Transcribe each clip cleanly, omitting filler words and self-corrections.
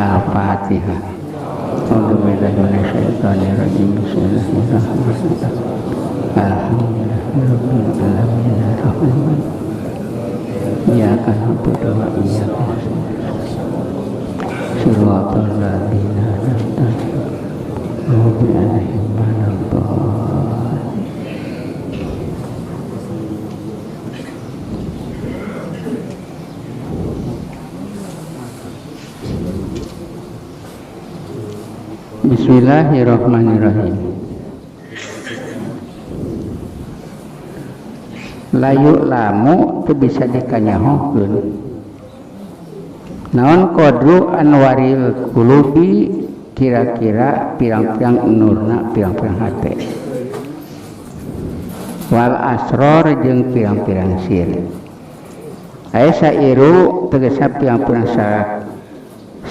Al-Fatihah. A'udzubillahi minasyaitonirrajim. Bismillahirrahmanirrahim. Alhamdulillahirabbil alamin. Arrahmanirrahim. Iyyaka na'budu wa iyyaka nasta'in. Shiratal ladzina an'amta alaihim ghairil maghdubi. Bismillahirrahmanirrahim. Layu lamu itu bisa dikanyahokeun. Naon qadru anwaril qulubi, kira-kira pirang-pirang nurna pirang-pirang hate. Wal asror jeung pirang-pirang sir. Aya sairu tegasna pirang-pirang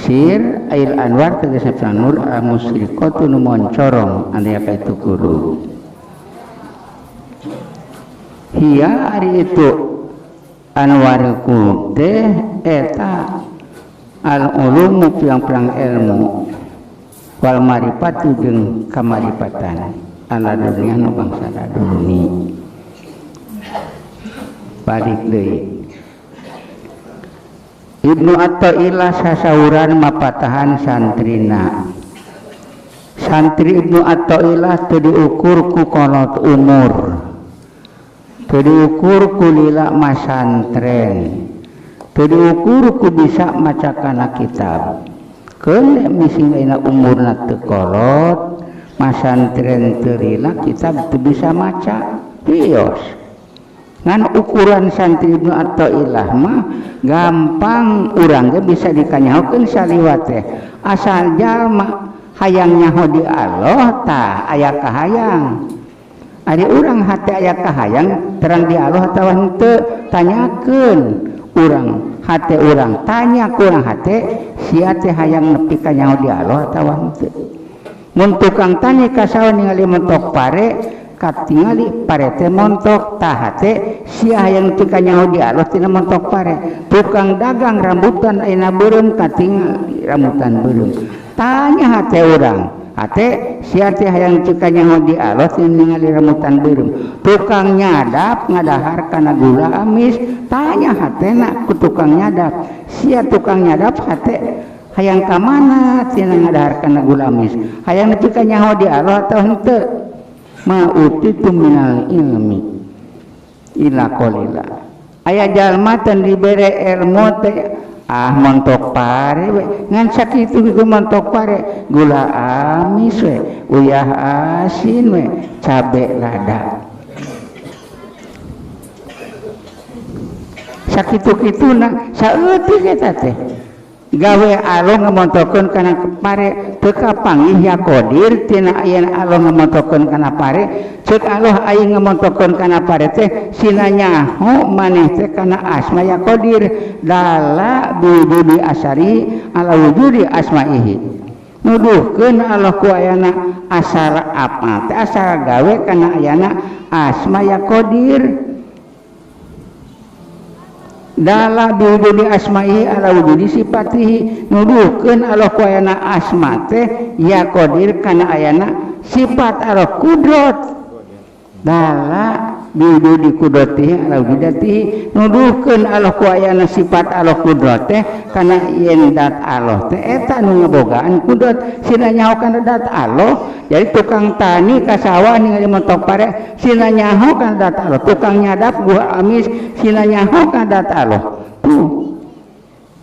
sir, ail anwar tegasna pirang nur al-musyrikatu nu moncorong anu ka itu guru. Hiya ari itu anwarul qulub teh eta al ulumu pirang-pirang ilmu wal marifatu jeung kamaripatan ala dunya nu bangsa dunia. Balik deui Ibnu Athaillah sasauran mapatahan santrina. Santri Ibnu Athaillah teu diukur ku kolot umur, teu diukur ku lila masantren, teu diukur ku bisa maca kana kitab. Keun mising ayeuna umurna teu kolot, masantren teu lila, kitab teu bisa maca, wios. Ngan ukuran santri Ibnu Athaillah mah gampang, urang ge bisa dikanyahokeun saliwat teh. Asal jalma hayang nyaho di Allah tah aya kahayang. Ari urang hate aya kahayang terang di Allah atawa henteu, tanyakeun urang hate urang, tanya ku urang hate sia teh hayang nepi ka nyaho di Allah atawa henteu. Mun tukang tani ka sawah ningali mentok pare, katingali pare teh montok, tah hate sia hayang nepi ka nyaho di Allah tina montok pare. Tukang dagang rambutan ayeuna beureum, katingali rambutan beureum, tanya hate urang, hate sia teh hayang nepi ka nyaho di Allah tina ningali rambutan beureum. Tukang nyadap ngadahar kana gula amis, tanya hatena ku tukang nyadap, sia tukang nyadap hate hayang ka mana tina ngadahar kana gula amis, hayang nepi ka nyaho di Allah atau henteu. Ma utitu minal ilmi illa qalila. Aya jalma teu dibere ilmu teh ah montok pare we, ngan sakitu ge montok pare, gula amis we, uyah asin we, cabe lada. Sakitu-kituna saeutik eta teh gawe Allah ngamontokeun kana pare, teu kapanggih ya qadir tina ayeuna Allah ngamontokeun kana pare. Ceuk Allah aing ngamontokeun kana pare teh sina nyaho maneh teh kana asma ya qadir, dala biwujudi asari ala wujudi asmaihi. Nuduhkeun Allah ku ayana asal apa teh asal gawe kana ayana asma ya qadir. Dala biwujudi asma'ihi ala wujudi sifatihi, nuduhkeun Allah ku ayana asma teh ya qadir kana ayana sifat Allah kudrat. Dala biwujudi kudratihi ala wujudatihi, nuduhkeun Allah ku ayana sifat Allah kudrat teh kana yen dat Allah teh eta nu ngebogaan kudrat, sina nyaho kana dat Allah. Jadi tukang tani ka sawah ningali montok pare, sina nyaho kana dat Allah. Tukang nyadap gua amis, sina nyaho kana dat Allah. Tuh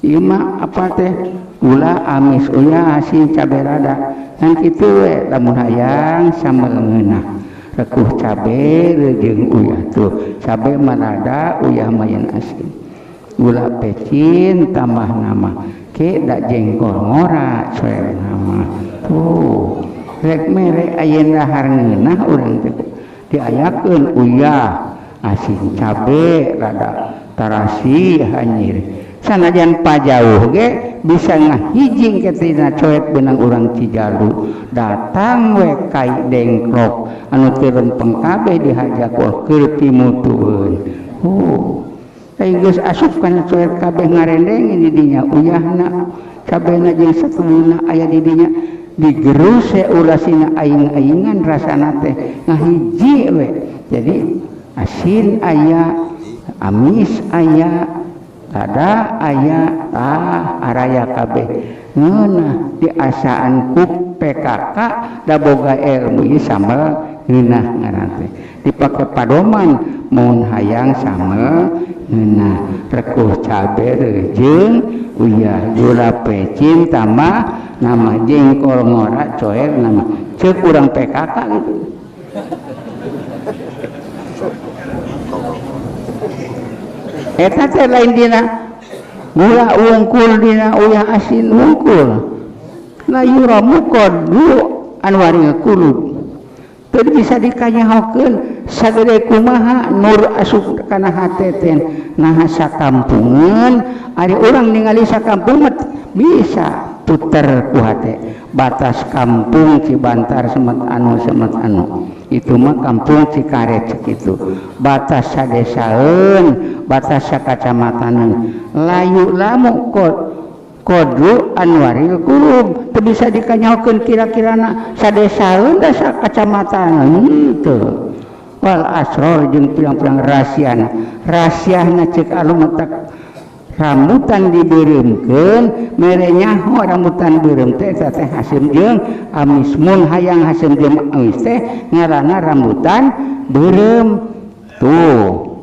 ieu mah apa teh gula amis uyah asin cabe rada, ngan kitu we lamun hayang sambel ngeunah rekuh cabe jeung uyah tuh, cabe marada uyah mayan asin, gula pecin tambah nama ke dak jengkol ngora soe nama tuh. Rek mere ayeuna dahar ngeunah urang teh diayakeun uyah asin cabe rada tarasi hanyir, sanajan pajauh ge bisa ngahijing ke tina coet benang urang Cijalu datang we kai dengklok anu teu lempeng kabeh dihaja ku keur pimutueun. Oh Ai geus asup kana cuek kabeh ngarendeng di dinya uyahna cabena jeung satuluna aya di dinya digerus ulasina aing-aingan rasana teh ngahiji we. Jadi asin aya, amis aya, lada aya, tah araya kabeh ngeunah diasaan ku PKK da boga ilmu ieu sambel ngeunah ngaran teh dipake padoman mun hayang sambel ngeunah rekuh cabe jeung uyah gula pecin tambah nama jengkol ngora coer nama ceuk urang PKK gitu. Eta teh lain dina gula wungkul dina uyah asin wungkul la yuramu qadru anwaril qulub teu bisa dikanyahokeun sagede kumaha nur asup kana hate teh naha sakampungeun ari urang ningali sakampung bisa puter ku hate batas kampung Cibantar semet anu itu mah kampung Cikaret sakitu batas sadesaeun batas sakacamataneun layu lamu kodru anwaril qulub teu bisa dikanyahokeun kira-kirana sadesaeun da sakacamataneun teu wal asror jeung pirang-pirang rahasiana rahasiana ceuk anu matak rambutan dibeureumkeun mere nyaho rambutan beureum teh eta teh haseum jeung amis mun hayang haseum jeung amis teh ngaranna rambutan beureum tuh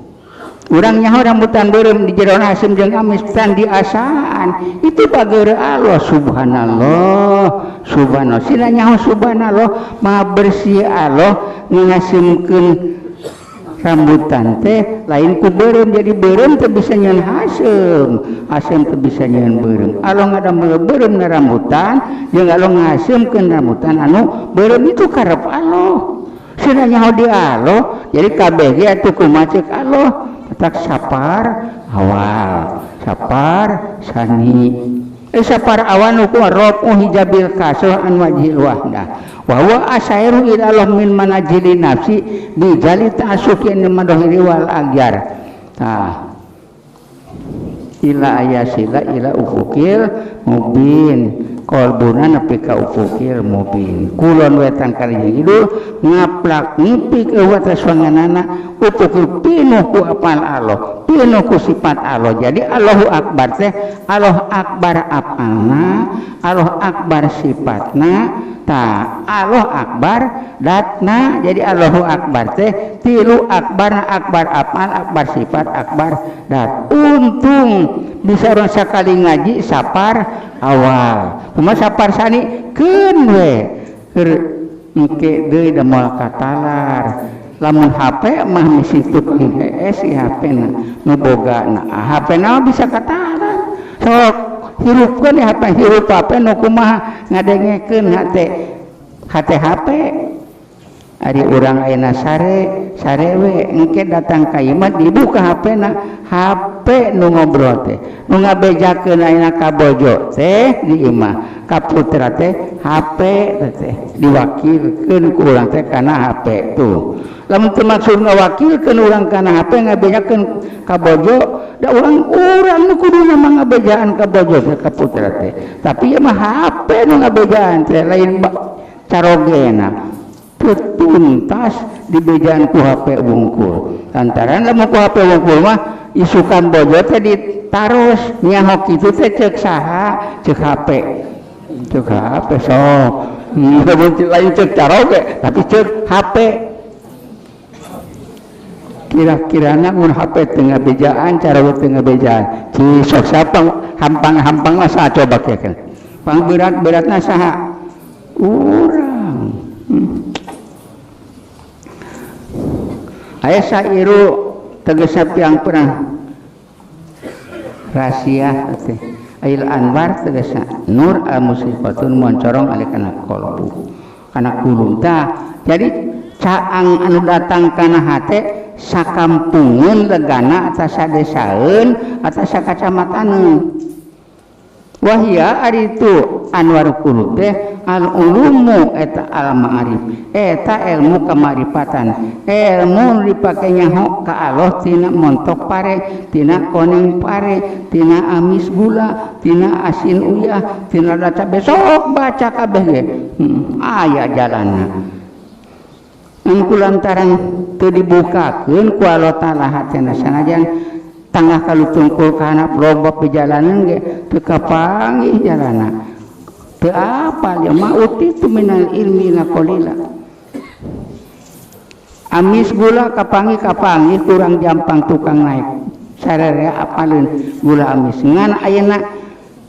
urang nyaho rambutan beureum di jero haseum jeung amis tan diasaan itu bageure Allah subhanallah subhanallah sina nyaho subhanallah maha bersih Allah ngaseumkeun rambutan teh lain ku beureum jadi beureum teh bisa nyeun haseum haseum teh bisa nyeun beureum Allah ngadamel beureum na rambutan jeung Allah ngaseumkeun rambutan anu beureum itu karep Allah sina nyaho di Allah jadi kabeh ge atuh kumaha ceuk Allah tak sapar awal sapar sani sapar awal nu kumaha rafu hijabil kasah an wajhil wahdah wa huwa asairu ila Allah min manajili nafsi bi jali ta'assuqin madhiri wal agyar tah ila ayasila ila ufukil mubin qalbuna nepi ka ufukil mubin kulon wetan kali jeung idul ngaplak ngipik eueuh teh suanganana ufukil pinuh ku apal Allah pinuh ku sifat Allah jadi Allahu akbar teh Allah akbar apalna Allah akbar sifatna ta Allah akbar datna jadi Allahu akbar teh tilu akbar akbar apal akbar sifat akbar dat untung bisa orang sakali ngaji sapar awal kumaha sapar sani keun we keur engke deui da moal katalar lamun HP mah misi tukang hees si HP na nu boga na HP na bisa katalar sok hirupkeun ya HP hirup HP nu kumaha ngadengekeun hate hate HP ari urang ayeuna sare sare we engke datang ka imah dibuka HP na HP nu ngobrol teh nu ngabejakeun ayeuna ka bojo teh di imah ka putra teh HP teh diwakilkeun ku urang teh kana HP tuh lamun teu maksud ngawakilkeun urang kana HP ngabejakeun ka bojo da urang nu kuduna mah ngabejaan ka bojo teh ka putra teh tapi ieu mah HP nu ngabejaan teh lain carogena tuntas dibejaan ku HP wungkul lantaran lamun ku HP wungkul mah isukan bojo teh ditaros nyaho kitu teh ceuk saha ceuk HP ceuk HP sok lain ceuk caroge tapi ceuk HP kira-kirana mun HP teu ngabejaan caroge teu ngabejaan ci sok sapa hampang-hampang mah saha coba keun pangberat-beratna saha urang. Aya sairu tegesna piang pernah rahasia teh ail anwar tegesna nur al muslifatun moncorong alih kana qalbu kana kulum tah jadi caang anu datang kana hate sakampungeun legana atas sadesaeun atas sakacamataneun wahia ari itu Anwarul qulub teh al ulumu eta al ma'arif eta ilmu kemarifatan ilmu dipake nyaho ka Allah tina montok pare tina koning pare tina amis gula tina asin uyah tina cabe sok baca kabeh ge aya jalana ngan kulantaran teu dibukakeun ku Allah Taala hatena sanajan tangah kalutungkul ka handap loba perjalanan ge teu kapanggih jalana teu apal ya ma utitu minal ilmi la qalila amis gula kapanggih kurang jampang tukang naik sararea apaleun gula amis ngan ayeuna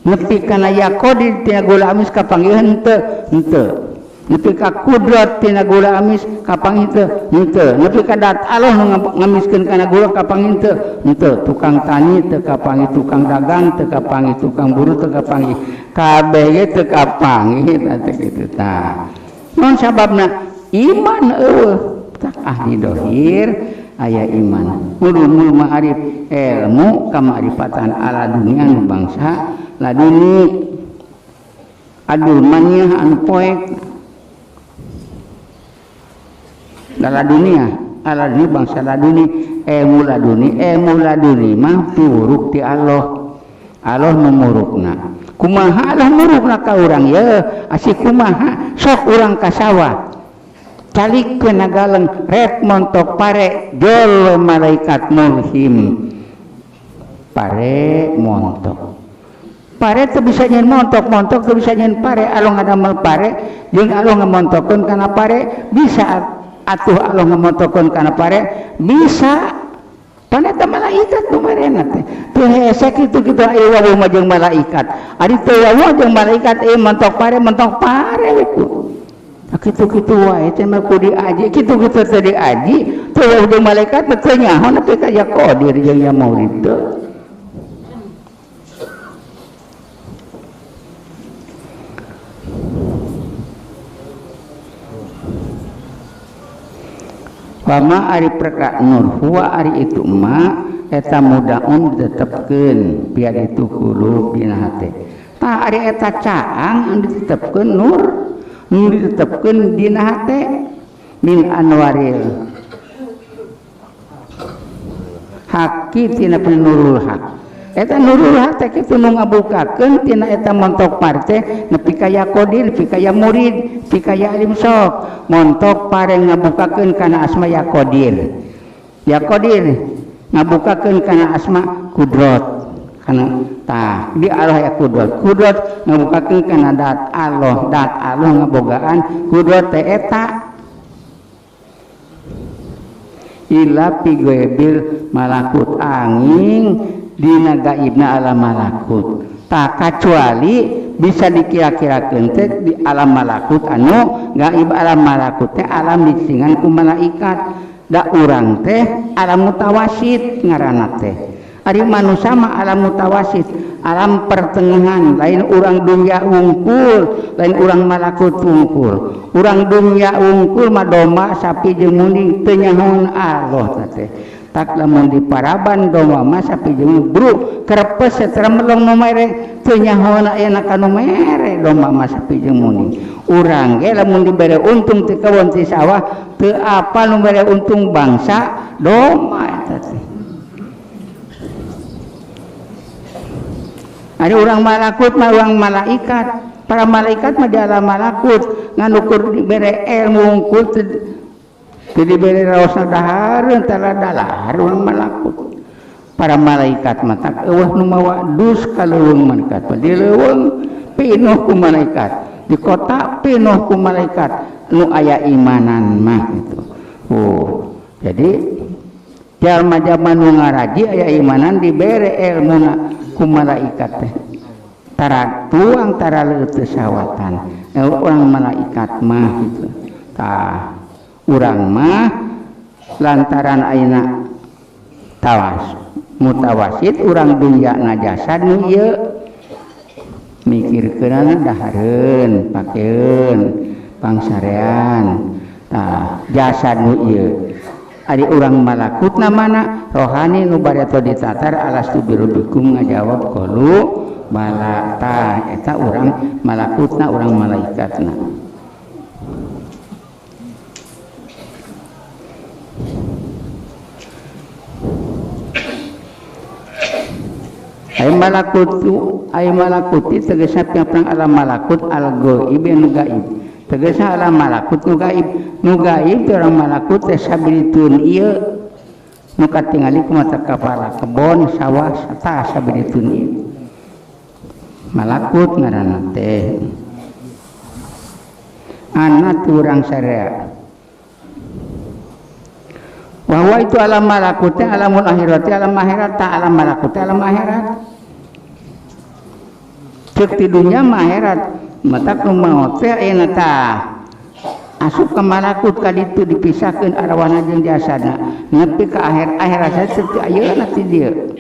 nepi kana yaqodir tina gula amis kapanggih henteu henteu nepi ka kudrat tina gula amis kapanggih teu henteu nepi ka dat Allah nu ngamiskeun kana gula kapanggih teu henteu tukang tani teu kapanggih tukang dagang teu kapanggih tukang buruh teu kapanggih kabeh ge teu kapanggih tah kitu tah naon sababna iman eueuh tah ahli dohir aya iman ulumul ma'arif ilmu kamarifatan ala dunia nu bangsa laduni adul maniah anu poek ala dunia ala dunia bangsa laduni ilmu laduni mah piwuruk ti Allah Allah nu murukna kumaha Allah murukna ka urang ye asih kumaha sok urang ka sawah calikeun nagaleng rek montok pare jol malaikat mulhim pare montok pare teu bisa nyeun montok montok teu bisa nyeun pare Allah ngadamel pare jeung Allah ngamontokeun kana pare bisa atuh Allah ngamontokeun kana pare bisa paneta malaikat nu marena teh teu hese kitu kitu aya wawuh mah jeung malaikat ari teu wawuh jeung malaikat montok pare we ku kitu-kitu wae teh mah kudu diaji kitu-kitu teh diaji teu wawuh jeung malaikat mah teu nyaho nepi ka ya qadir jeung ya maurid teu. Wama ari perka nur huwa ari itu ma eta mudaun ditetepkeun biar itu kulub dina hate tah ari eta caang anu ditetepkeun nur nu ditetepkeun dina hate min anwaril haqi tina nurul haq eta nurul haq teh kitu nu ngabukakeun tina eta montok parte nepi ka ya qadir nepi ka ya murid nepi ka ya alim sok montok pare ngabukakeun kana asma ya qadir ya qadir ngabukakeun kana asma kudrat kana tah di Allah ya kudrat kudrat ngabukakeun kana dat Allah ngabogaan kudrat teh eta ila pigoebil malakut angin dina gaibna alam malakut tak kecuali bisa dikira-kirakeun teh di alam malakut anu gaib alam malakut teh alam dicingan ku malaikat da urang teh alam mutawasit ngaranna teh ari manusia mah alam mutawasit alam pertengahan lain urang dunya wungkul lain urang malakut wungkul urang dunya wungkul mah domba sapi jeung munding teu nyahoan Allah teh tak lamun diparaban domba mah sapi jeung bru kerepes setra melong nu mere teu nyahoan aya ka nu mere domba mah sapi jeung munding urang ge lamun dibere untung ti kebon ti sawah teu apal nu mere untung bangsa domba eta teh. Ada orang malakut mah orang malaikat para malaikat mah di alam malakut ngan ukur dibere ilmu unggul teu dibere raosna dahareun tara dalahar urang malakut para malaikat mah tak eueuh nu mawa dus ka leuweung malaikat mah di leuweung pinuh ku malaikat di kota pinuh ku malaikat nu aya imanan mah gitu. Oh jadi jalma zaman nu ngaraji aya imanan dibere ilmuna ku malaikat teh tara tuang tara leuteus sawatan urang malaikat mah gitu tah urang mah lantaran ayeuna tawas mutawasit urang dunya najasa nu ieu mikirkeunana dahareun pakeun pangsarean tah jasad nu ieu ari urang malakutna mana rohani nu bari atau ditatar alastu birubikum ngajawab qalu Bala tah eta urang malakutna urang malaikatna. Ay malakuti tegasna piang alam malakut al ghaib nu gaib. Tegasna alam malakut nu gaib. Nu gaib teh urang malakut teh sabilitun ieu nu katingali ku mata kepala kebon sawah tah sabilitun ieu. Malakut ngaranna teh. Ana urang syariat. Bahwa itu alam malakut teh alamul akhirat alam akhirat ta alam malakut alam akhirat. Cek di dunia mah akhirat matak nu maot teh ayeuna tah asup ka malakut ka ditu dipisahkeun arwana jeung jasadna nepi ka akhir akhirat teh ayeuna ti dieu.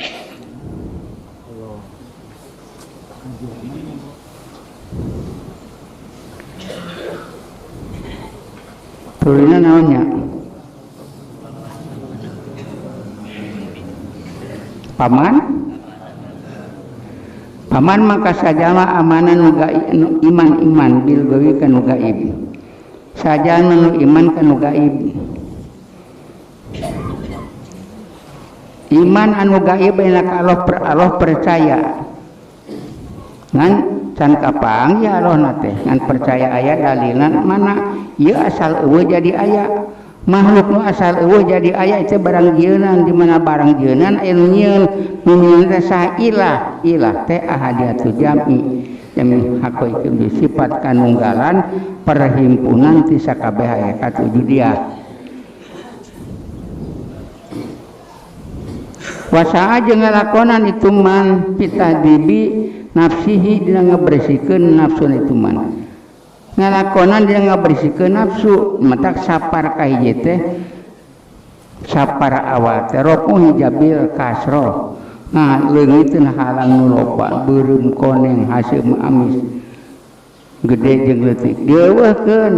Turina naonnya? Paman? Paman maka sajama amanan nu iman-iman bil gawi ka nu gaib. Sajama nu iman ka nu gaib. Iman anu gaib aya ka Allah, Allah percaya. Ngan can kapang ya Allah na teh ngan percaya aya dalilna mana ieu asal eueuh jadi aya. Makhluk nu asal eueuh jadi aya itu barang jieunan di mana barang jieunan aya nu nyieun nu nyieun teh saha ilah ilah teh ahadiatu jami jami haqiqi sifat kanunggalan perhimpunan ti sakabeh hakikat wujudiah wasaa jeung ngalakonan itu man pitadibi nafsihi dina ngabersihkeun nafsu itu man ngalakonan dia ngabersihkeun nafsu matak sapar ka hiji teh sapar awal teh rofu hijabil kasroh nah leungiteun halang nu loba beureum koneng haseum amis gede jeung leutik dieuweuhkeun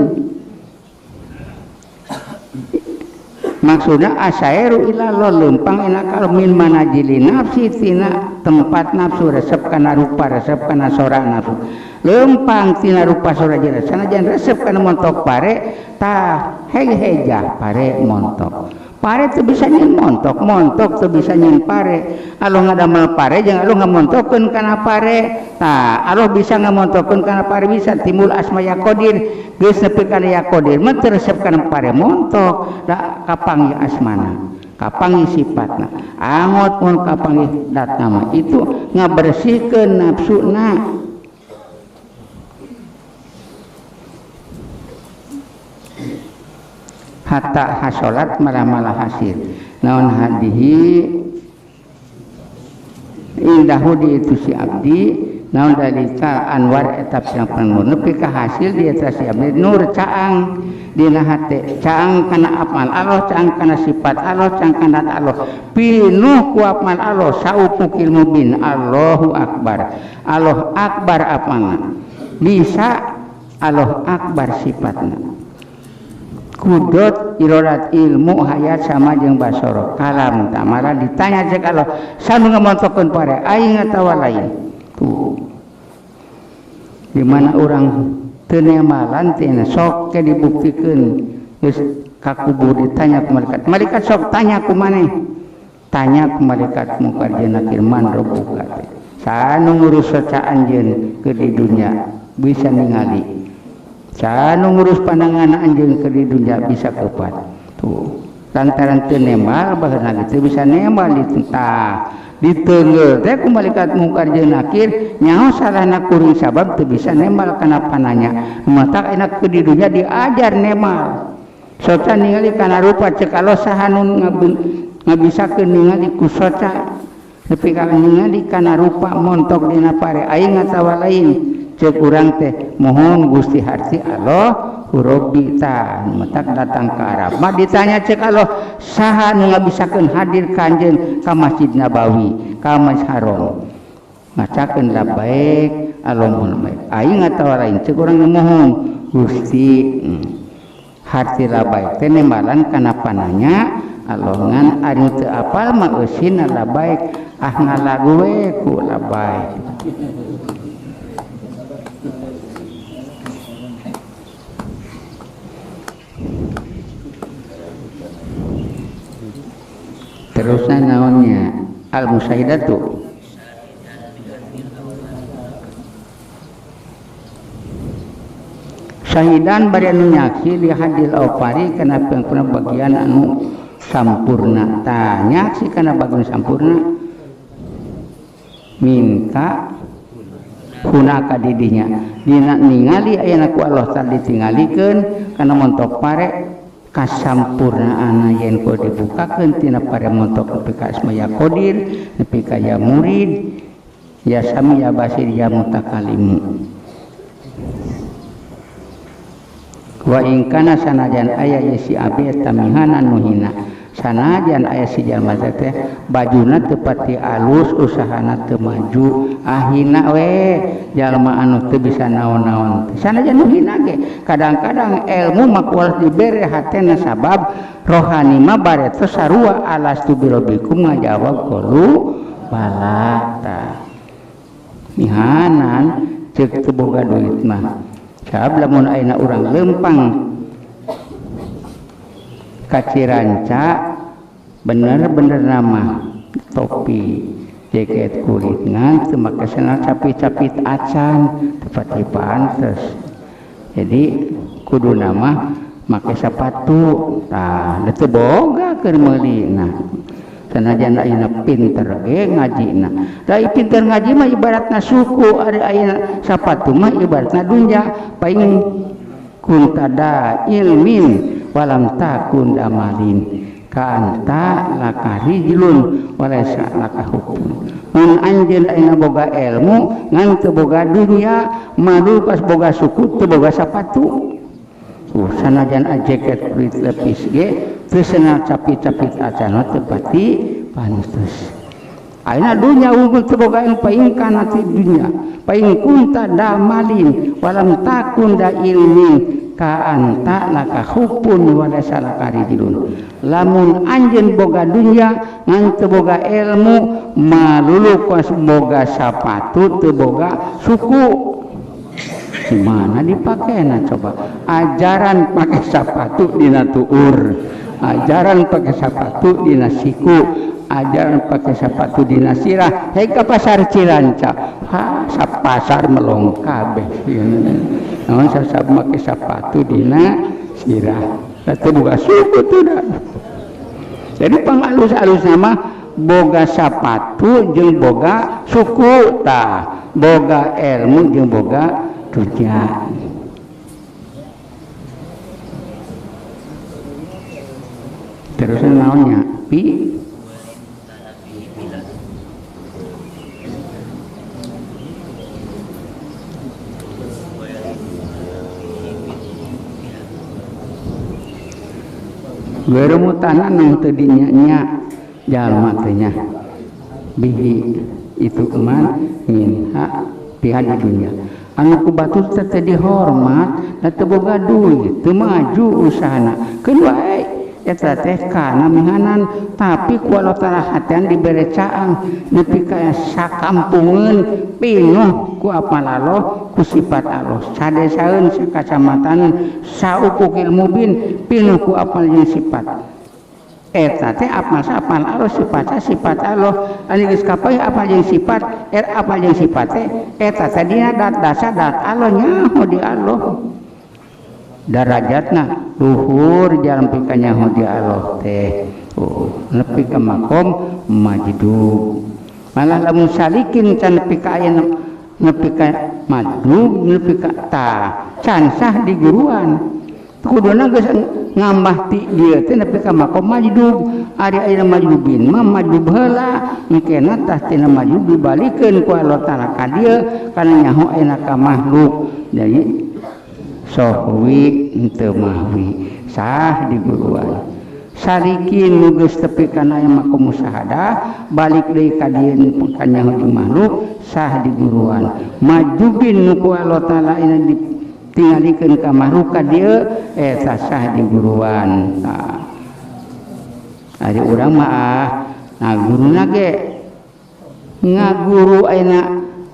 maksudna asairu ila leumpang enak kalau min manajili nafsi tina tempat nafsu resep kana rupa resep kana sora nafsu lempang tina rupa sora jeung sanajan resep kana montok pare tah hejah pare montok pare teu bisa nyeun montok montok teu bisa nyeun pare anu ngadamel pare jeung anu ngamontokeun kana pare tah anu bisa ngamontokeun kana pare bisa timbul asma ya qadir geus nepi kana ya qadir mah teu resep kana pare montok da kapanggih asmana kapanggih sifatna angot mun kapanggih datna mah itu ngabersihkeun nafsuna. Hatta hasolat malah-malah hasil naon hadihi indahu di itu si abdi naon dalika anwar etap yang penuh nepi ka hasil di eta si abdi nur caang dina hate caang kana amal Allah caang kana sifat Allah caang kana Allah pinuh ku amal Allah saupukil mubin Allahu akbar Allah akbar apana bisa Allah akbar sifatna kudot irodat ilmu hayat sama jeung basoro kalam tamara ditanya cek Allah sanu ngamontokeun pare aing atawa lain tuh di mana urang teu nemalan teh sok ke dibuktikeun geus ka kubur ditanya ku malaikat malaikat sok tanya ku maneh tanya ku malaikat mungkar jeung nakir man rabbuka sanu ngurus soca anjeun ke di dunya bisa ningali sanu ngurus pandangan anjeun ke di dunia bisa kepat tuh lantaran teu nemal baheula teu bisa nemal ditentah diteungeul teh ku malaikat mungkar jeung nakir nyaho salahna kuring sabab teu bisa nemal kana pananya matak enak ke di dunia diajar nemal soca ningali kana rupa cek Allah saha nu ngabisakeun ningali ku soca nepi ka ningali kana rupa montok dina pare aing atawa lain cek urang teh mohon Gusti harti Allah Rabbi ta matak datang ke Arab mah ditanya cek Allah saha nu ngabisakeun hadir ka anjeun ka Masjid Nabawi ka Masjid Haram ngacakeun labbaik Allahumma labbaik aing atawa lain cek urang mohon Gusti harti labbaik teh nembalan kana pananya Allah ngan anu teu apal mah eusina labaik ah ngalagu we ku labaik. Terusna naonnya al musyahidatu syahidan bari anu nyaksi li hadil awfari kana pangpuna bagian anu sampurna. Tah nyaksi kana bagian sampurna minta hunaka didinya dina ningali ayana ku Allah tadi ditingalikeun kana montok pare kasampurnaana yen ku dibukakeun tina pare montok nepi ka asma ya qadir nepi ka ya murid ya sami ya basir ya mutakalimu. Wa in kana sanajan aya si abi tamihanan nuhina sanajan aya si jalma teh bajuna teu pati alus usahana teu maju ahina we jalma anu teu bisa naon-naon sanajan nuhina ge kadang-kadang ilmu mah kuat dibere hatena sabab rohani mah bareto sarua alastu birabbikum ngajawab qalu bala ta mihanan ceuk teu boga duit mah. Sabab lamun ayeuna urang lempang ka Ciranca bener-bener nama topi jaket kulit ngan teu make sandal capit-capit acan teu pati pantes. Jadi kudu nama make sapatu tah teu boga keur meuli nah. Sanajan ayeuna pinter ge ngajina. Da pinter ngaji mah ibaratna suku ari ayeuna sapatu mah ibaratna dunya paing kuntada ilmin walam takun amalin ka anta laka rijlun walaysa laka hukum. Mun anjeun ayeuna boga ilmu ngan teu boga dunya madu pas boga suku teu boga sapatu. Sanajan jaket kulit lepis ge teu senang capit-capit acan teu pati pantes. Ayeuna dunya unggul teu boga ilmu paing kana ti dunya paing kunta damalin walam takun da ilmin ka anta laka hupun walaysa laka rijlun. Lamun anjeun boga dunya ngan teu boga ilmu malulu kos boga sapatu teu boga suku. Gimana dipakainya coba? Ajaran pakai sepatu dina tuur, ajaran pakai sepatu dina siku, ajaran pakai sepatu dina sirah. Hei ke pasar Ciranca, ha pasar melong kabeh. Naon sasab make sepatu dina sirah. Teu boga suku tuh dah. Jadi pangalus-alus nama boga sepatu jeung boga suku tah, boga ilmu jeung boga dunya. Terus naonnya pi gerumutana nang teu dinya-nya jalma teh nya bihi itu man minha piha di dunya anu ku batur teh teu dihormat da teu boga duit teu maju usahana keun wae eta teh kana mihanan tapi ku Allah taala hatian dibere caang nepi ka sakampungeun pinuh ku apal Allah ku sifat Allah sadesaeun sakacamatan saupukil mubin pinuh ku apal jeung sifat eta teh apal apal Allah sifat sifat Allah anu geus kapayuh apal jeung sifat er apal jeung sifat teh eta teh dina dat dasar dat Allah nyaho di Allah darajatna luhur jalan pika nyaho di Allah teh oh nepi ka makom majdub malah lamun salikin can nepi ka aya nepi ka majdub nepi ka ta can sah di guruan kuduna geus ngambah ti dieu teh nepi ka makom majdub ari ayeuna majdubin mah majdub heula engkena tah tina majdub dibalikeun ku Allah taala ka dieu kana nyaho ayeuna ka makhluk jadi sohwi henteu mahwi sah di guruan salikin nu geus tepi kana aya makom musyahadah balik deui ka dieu ka nyaho jeung makhluk sah di guruan majdubin nu ku Allah taala ayeuna ditingalikeun ka makhluk ka dieu eta sah di guruan. Nah, Ari urang mah ah, nah guruna ge ngaguru ayeuna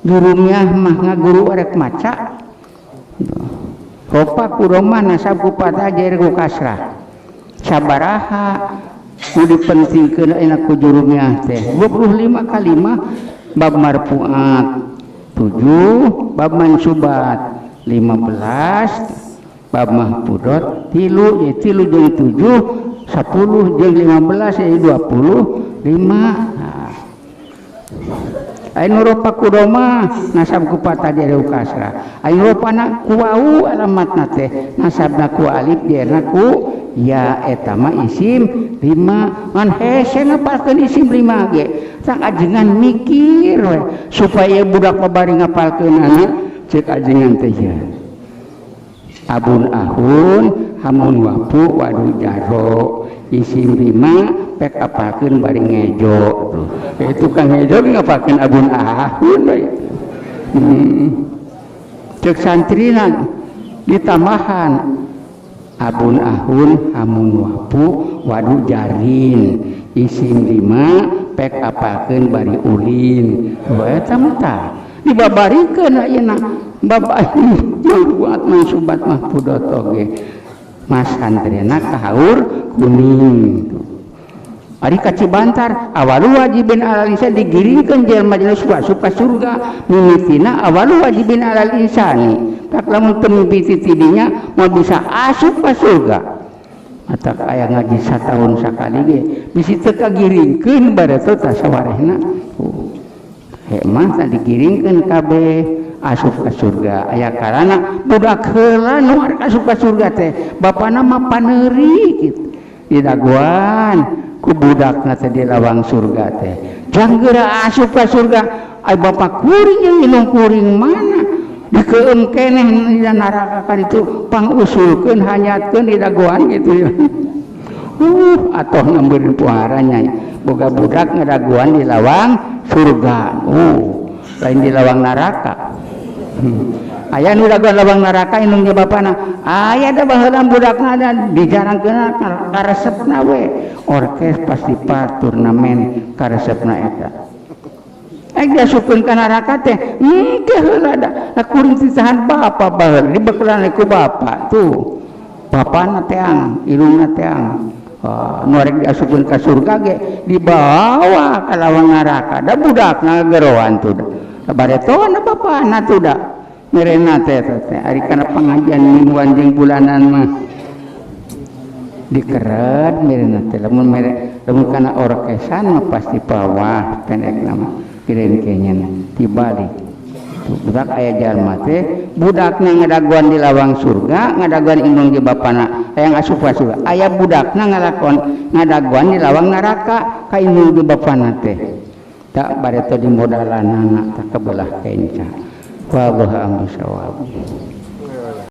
jurumiyah mah ngaguru rek maca. Ropa ku dhommah, nasab ku fathah, jer ku kasrah. Sabaraha nu dipentingkeun ayeuna ku jurumiyah teh? 25 kalimah, bab marfuat 7, bab mansubat 15, bab mahfudot 3, ya 3 jeung 7 10, jeung 15 jadi 25. Nah. Aya ropa ku dhommah, nasab ku fathah, jer ku kasrah. Aya ropana ku wau alamatna teh, nasabna ku alif, jerna ku ya, eta mah isim 5. Ngan hese ngapalkeun isim 5 ge. Tang ajengan mikir we supaya budak babari ngapalkeunana. Cek ajengan teh ya, abun ahun hamun wapu wadu jaro, isim 5, pek apalkeun bari ngejo. Tuh itu kang ngejo ngapalkeun abun ahun we. Cek santrina ditambahan abun ahun hamun wapu wadu jarin, isim 5, pek apalkeun bari ulin. Wa eta mah tah dibabarikeun ayeuna bab buat mansubat mahfudot oge, mas santrina kahaur kuning. Ari ka Cibantar, awalu wajibin alal insan, digiringkeun jelema jelema asup ka surga mimitina awalu wajibin alal insani. Tak lamun teu mimiti tidinya moal bisa asup ka surga. Matak aya ngaji satahun sakali ge bisi teu kagiringkeun bareto tah sawarehna. Hemah tah digiringkeun kabeh asup ka surga. Aya kalana budak heula nu arek asup ka surga teh bapana mah paneuri kitu. Didagoan ku budakna teh di lawang surga teh, jang geura asup ka surga, ai bapak kuring jeung indung kuring mana dikeum keneh di neraka kan itu. Pangusulkeun, hanyatkeun, didagoan gitu ya. Atoh ngamberin puharanya boga budak ngadagoan di lawang surga, lain di lawang neraka. Aya nu dagoan lawang neraka indung jeung bapana, aya da baheula budakna da dijarangkeun karesepna we orkes, festival, turnamen karesepna eta. Eh, diasupkeun ka neraka teh engke heula da kuring titahan bapa baheula dibekalan ku bapa tuh, bapana teang, indungna teang. Nu arek diasupkeun ka surga ge dibawa ka lawang neraka da budakna geroan tuh da baretoan bapana tuh da merena teh teh. Ari kana pengajian mingguan jeung bulanan mah dikeret merena teh. Lamun mere, lamun kana orkesan mah pasti bawah pendek nama kirain kayaknya dibalik. Budak aya jalma teh budakna ngadagoan di lawang surga, ngadagoan indung jeung bapana hayang asup ka surga. Aya budakna ngalakon ngadagoan di lawang neraka ka indung jeung bapana teh. Tak bareto di modalanana tak kebelah kenca. Wallahu a'lam bishawab.